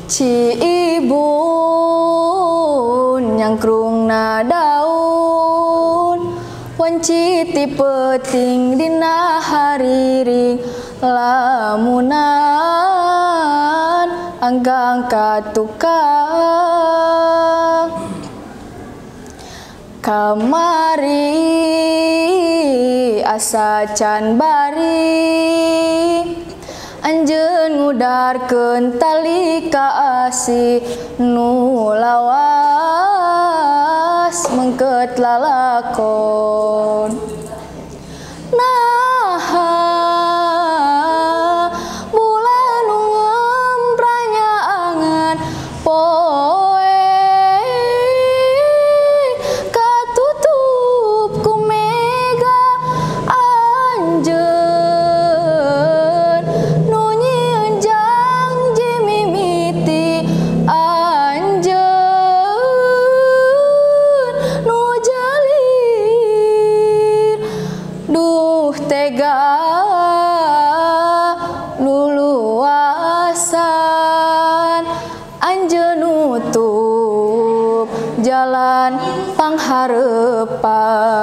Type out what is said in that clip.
Ciibun nyangkrungna daun wanci ti peuting dina hariring lamunan anggang ka tukang kamari asa can bari anjeun ngudarkeun tali kaasih nu lawas mengket lalakon. Naha bulan nu ngempranyangan poe katutup ku mega anjeun nu nyieun janji mimiti anjeun nu jalir duh tega luluasan anjeun nutup jalan panghareupan.